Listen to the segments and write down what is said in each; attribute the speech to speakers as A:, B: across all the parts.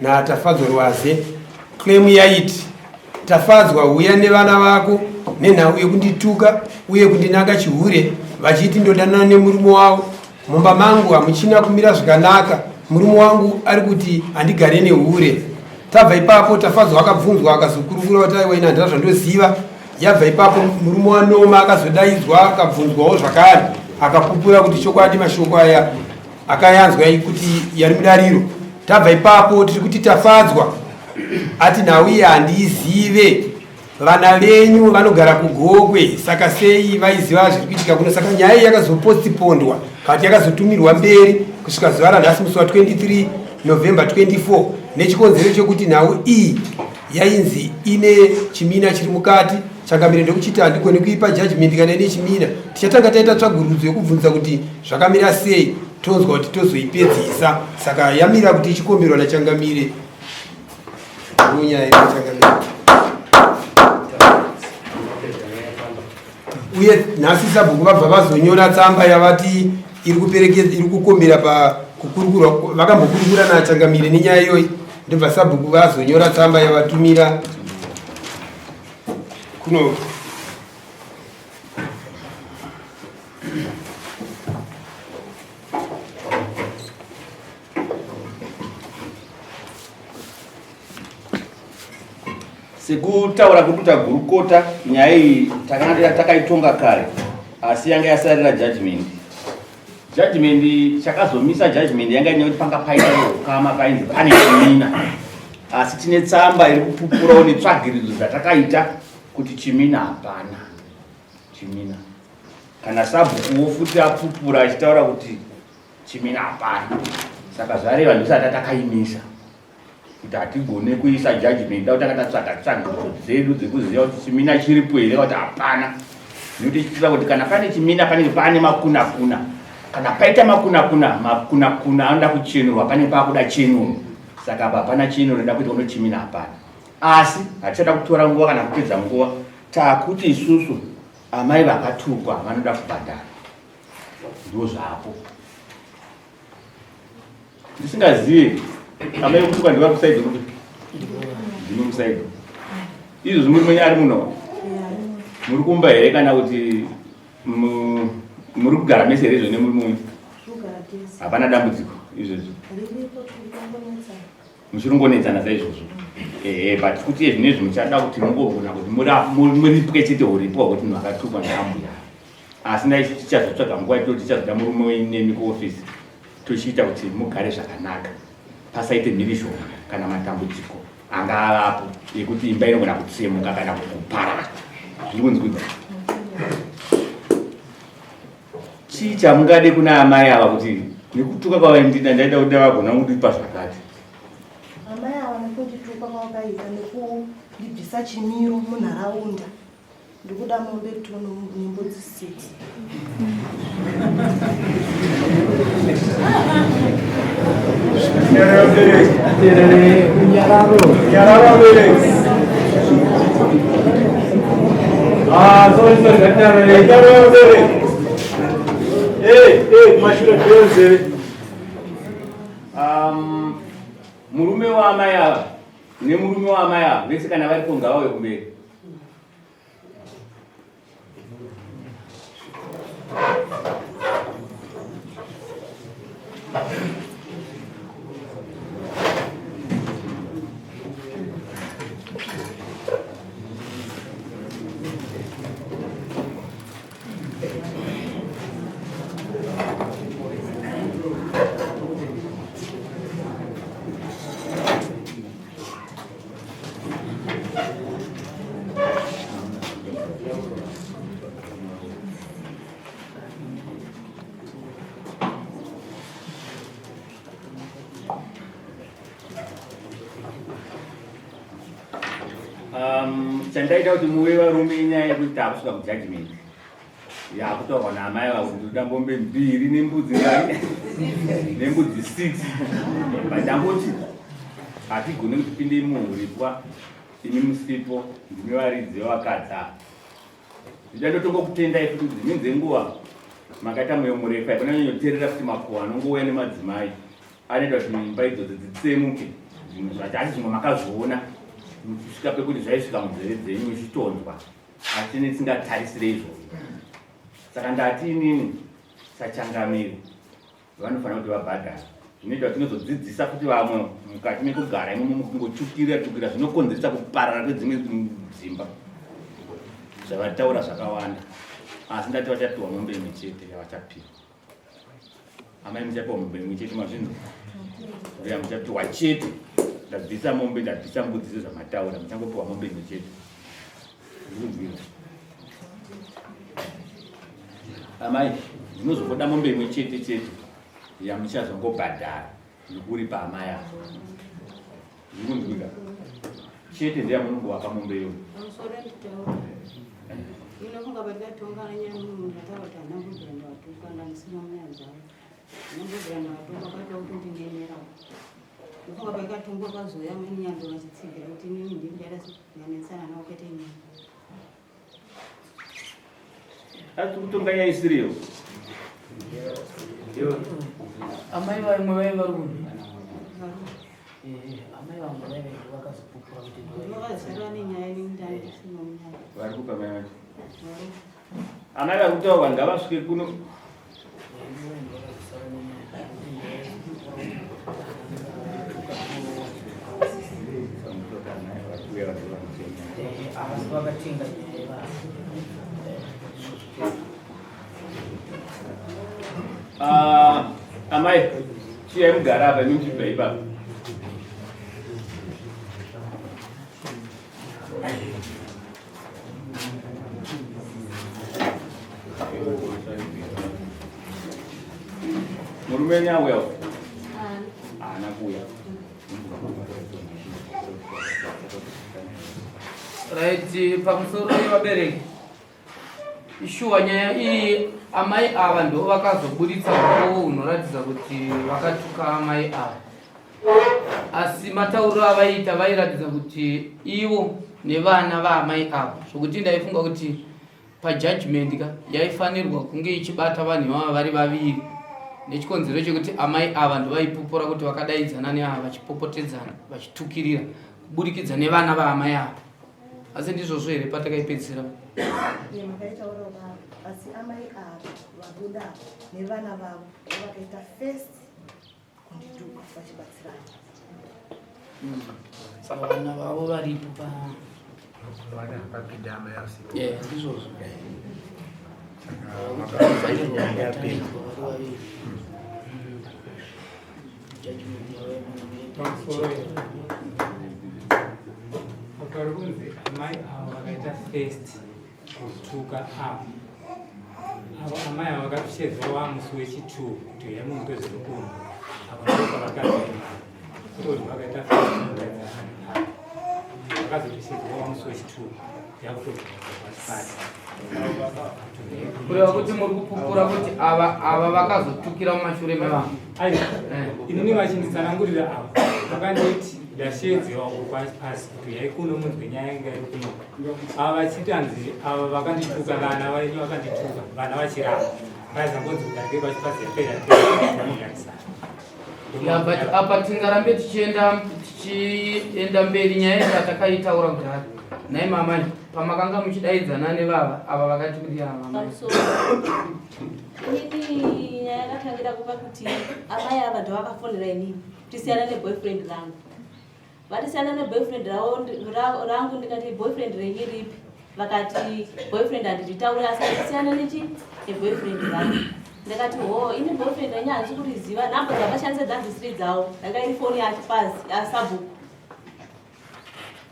A: naTafadzwa Rwaze. Claim yaiti Tafadzwa huya nevana vako nenhau yekundituka uye kundinanga chihure vachiti ndodanana nemurume wavo. Mumba mangu hamuchina kumira zvakanaka, murume wangu ari kuti handigare nehure. Tabva ipapo Tafadzwa akabvunzwa akazokurukura kuti aiwa ini handina zvandoziva. Yabva ipapo murume waNoma akazodaidzwa akabvunzwawo zvakare akapupura kuti chokwadi mashoko aya akayanzwa kuti yari mudariro. Tabva ipapo tiri kuti Tafadzwa ati nhau iyi handiizive vana venyu vanogara kugokwe saka sei vaiziva zviri kuitika kuno saka nyaya iyi yakazopostipondwa kati yakazotumirwa mberi kusvika zuva ranhasi musi wa 23 november 24 nechikonzero chekuti nhau iyi yainzi ine chimina chiri mukati changamire ndokuchiti handigoni kuipa judgment kana ine chimina tichatanga taita tsvagurudzo yekubvunza kuti zvakamira sei tonzwa kuti tozoipedzisa saka yamira kuti ichikomberwa nachangamire nyaya yachangamire uye nhasi sabhuku vabva vazonyora tsamba yavati iri kuperekedza iri kukombera pakukurukurwa vakambokurukura nachangamire nenyaya iyoyi ndobva sabhuku vazonyora tsamba yavatumira kuno
B: Sekutaura kuri kuita gurukota, nyaya iyi takanga takaitonga kare asi yanga yasarira judgment. Judgment chakazomisa judgment yanga ine kuti panga paita ukama painzi pane chimina, asi tine tsamba iri kupupurawo netsvagiridzo dzatakaita kuti chimina hapana chimina. Kana sabhukuwo futi apupura achitaura kuti chimina hapana, saka zvareva ndisati takaimisa kuti hatigone kuisa judgment dau tanga tatsvaga tsvagidzo dzedu dzekuziva kuti chimina chiripo here kuti hapana nekuti chichiva kuti kana pane chimina panenge pane makunakuna kana paita makunakuna makunakuna anoda kuchenurwa panenge pakuda chenuro saka apa hapana chenuro inoda kuita uno chimina hapana asi hatichada kutora nguva kana kupedza nguva takuti isusu amai vakatukwa vanoda kubhadhara ndo zvapo ndisingazive amai vekutuka ndivari kusaidi kupi ndimi musaidi izvozvi muri mwenye ari muno muri kumba here kana kuti muri kugara mese here izvo nemurume wenyu hapana dambudziko izvezvi muchiringonetsana saizvozvo ehe but kuti izvinezvi muchada kuti mungogona kuti muripwe chete uripwa hwekuti munhu akatukwa naambuya asi ndai tichazotsvaga nguva ito tichazoda murume wenyu nemi kuofisi tochiita kuti mugare zvakanaka pasaite mhirizhonga kana matambudziko anga avapo ekuti imba inogona kutsemuka kana kuparara zviri kunzwika chii chamungade kuna amai ava kuti nekutuka kwavaindida ndaida kuti vagona kundipa zvakati
C: amai ava nekundituka kwavakaita nekundibvisa chimiro munharaunda Ndikuda mombe 2 nembudzi 6.
D: Ah, sorry, sorry, Hey, hey, mashure nzeve.
B: Murume waamai ava nemurume waamai ava vese kana varipo ngavauye kumberi. Chandaita kuti muve varume inyaya yekuti takusvika kujudgment yakutaurwa naamai ava kuti ndoda mombe mbiri nembudzi ngani nembudzi 6 but ndangoti hatigone kuti pinde muhuripwa imi musipo ndimi varidzi vevakadzi ava ndida ndotongokutendai futi kuti dzimweni dzenguva makaita mwoyo murefu haikona nyonyoteerera kuti makuhwa anongouya nemadzimai anoita kuti imba idzodzo dzitsemuke. Zvimwe zvacho asi zvimwe makazviona muchisvika pekuti zvaisvika munzeve dzenyu muchitonzwa asi nesingatarisire izvozvo. Saka ndati inini sachangamire vanofanira kuti vabhadhare zvinoita kuti tinozodzidzisa futi vamwe mukati mekugara imomo mukungotukira tukira zvinokonzeresa kuparara kwedzimwe dzimba zvavataura zvakawanda asi ndati vachapiwa mombe imwe chete yavachapiwa amai muchapiwa mombe imwe chete mazvinzwa ndoya muchapiwa chete ndabvisa mombe ndabvisa mbudzi sezvamataura muchangopiwa mombe imwe chete ndikubvira amai ndinozongoda mombe imwe chete chete yamuchazongobhadhara ndikuripa amai ava ndikunzwika chete ndeyamunongovapa mombe iyoyo
E: Ndofunga paikatongwa pazouya amweni nyando vachitsigira kuti inini ndini ndaida ndanetsana navo kwete inini.
B: Asi kutonga nyaya isiriyo.
F: Amai vamwe vaive vari kupi? Eh, amai vamwe vaive vakazopupura kuti
E: ndovakazara nenyaya inini ndandisina munyaya.
B: Vari kupa mai vacho. Amai vari kutaurwa ngavasvike kuno. Ah, amai chiyai mugara apa imi muchibva ipapo. Murume wenyu auya uyu? Haana kuuya.
F: Right, pamusoro yevabereki ishuwa nyaya iyi amai ava ndo vakazoburitsa ukowo hunoratidza kuti vakatuka amai ava asi matauriro avaiita vairatidza kuti ivo nevana vaamai ava zvokuti ndaifunga kuti pajudgment ka yaifanirwa kunge ichibata vanhu ivava vari vaviri nechikonzero chekuti amai ava ndovaipupura kuti vakadaidzana neava vachipopotedzana vachitukirira kuburikidza nevana vaamai ava asi ndizvozvo here patakaipedzisira
C: makaitaura asi amai ava vabuda nevana vavo vakaita first kundituka vachibatsirana
F: Saka vana vavo varipo pa
A: Vana vapinda amai asipo.
F: Yeah, ndizvozvo.
A: Saka
F: Vafanirwa kubatanidzwa vari vaviri. Judgment yavo
G: Pamusoro pari kunzi amai avo vakaita first kutuka avo avo amai avo vakatoshedzwa musi wechi2 kuti uyai munzwe zviri kuno avo ndipo pavakazoenda kwete kuti vakaita first vakazotoshedzwa musi wechi2 yakutobvapasi
F: kureva kuti muri kupupura kuti ava ava vakazotukira mumashure mevanhu
G: aiwa eh. inini vachinditsanangurira ava vakanditi ndasheedzewa uko pasi kuti uyai kuno munzwe nyaya inga iri kuno ava vachitanzi ava vakandituka vana vainge vakandituka vana vachiramba vaizangonzi kudarike pachipasi yapera pera
F: Yeah, but apa tingarambe tichienda tichienda mberi nyaya iyi yatakaitaura kudhara nhai mama pamakanga muchidaidzana nevava ava vakati kudi ava amai
E: Pamusoro. Inini nyaya yakatangira kuva kuti amai ava ndovakafonera inini tisiyana neboyfriend rangu. Vatisiyana neboyfriend ravo rangu ndikati boyfriend renyu ripi? Vakati boyfriend handitauri asi ndisiyana nechi neboyfriend rangu. Ndakati ho ini boyfriend renyu handisi kuriziva nhamba dzavashandisa dzanzisiri dzavo ndanga iri foni yachipazi yasabhuku.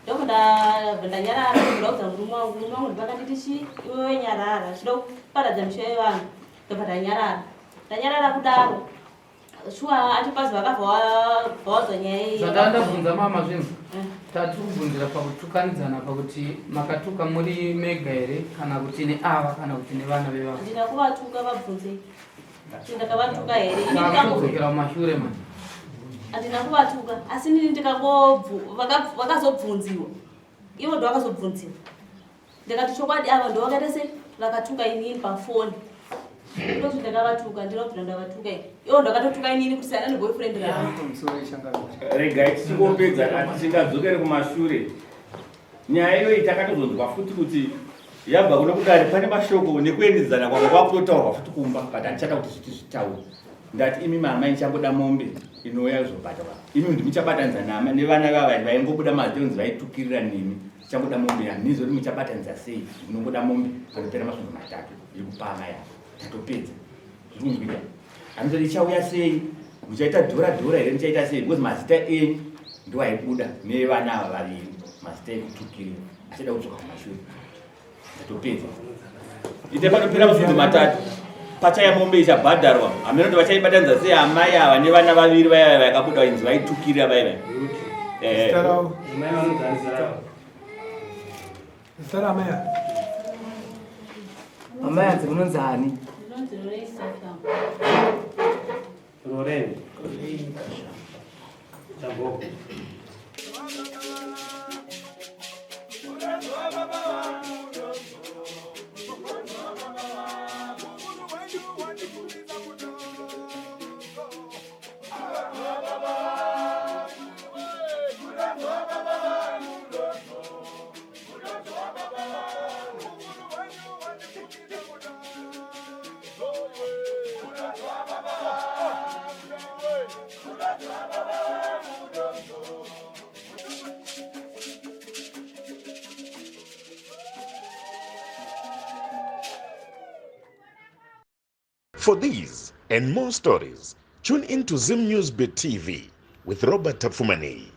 E: Ndokundabva ndanyarara ndobva ndaudza murume wangu murume wangu ndipakanditi chi iwewe nyarara zvida kuparadza misha yevanhu ndobva ndanyarara ndanyarara kudaro shuwa atipazi vakabva vaudza nyaya iyi
F: zvatanga ndabvunza mama zvinhu eh. tatiri kubvunzira pakutukanidzana pakuti makatuka muri mega here kana kuti neava kana kuti nevana vevava
E: ndina kuvatuka vabvunze kuti ndakavatuka here
F: kudzokera mumashure ma
E: handina kuvatuka asi nini ndikangobvakazobvunziwa ivo ndo vakazobvunziwa ndikati chokwadi ava ndo vakaita sei vakatuka inini pafoni Ndozvi ndakavatuka, ndira kubvira ndavatuka ini. Ivo ndakatotuka inini kuti siyana neboyfriend rangu.
B: Regai tichingopedza, haticingadzokere kumashure. Nyaya iyoyi takatozonzwa futi kuti yabva kuno kudare, pane mashoko nekuendedzana kwanga kwakutotaurwa futi kumba, but handichada kuti zviti zvitaure. Ndati imi mama, ichangoda mombe inouya kuzobhadharwa. Imi ndimuchabatanidza nama nevana vava vaingobuda mazita kunzi vaitukirira nemi. Ichangoda mombe, handizi kuti muchabatanidza sei. Ndinongoda mombe panopera masvondo 3 yekupa amai avo, tatopedza. Zviri kunzwika? Handizoti ichauya sei, muchaita dhora dhora here, muchaita sei? Because mazita enyu ndo aibuda nevana ava vaviri, mazita ekutukirira, achada kudzoka kumashure. Tatopedza. Ite panopera masvondo 3 pachaya mombe ichabhadharwa. Hameno kuti vachaibatanidza sei amai ava nevana vaviri vaya vakabuda vainzi vaitukirira vaya vaya.
A: Zita ravo? Zita ramai ava?
F: Amai anzi munonzi ani?
E: Ndinonzi Lorraine Safam.
D: Lorraine. Chagogo.
H: For these and more stories, tune in to Zim News Bit TV with Robert Tafumani.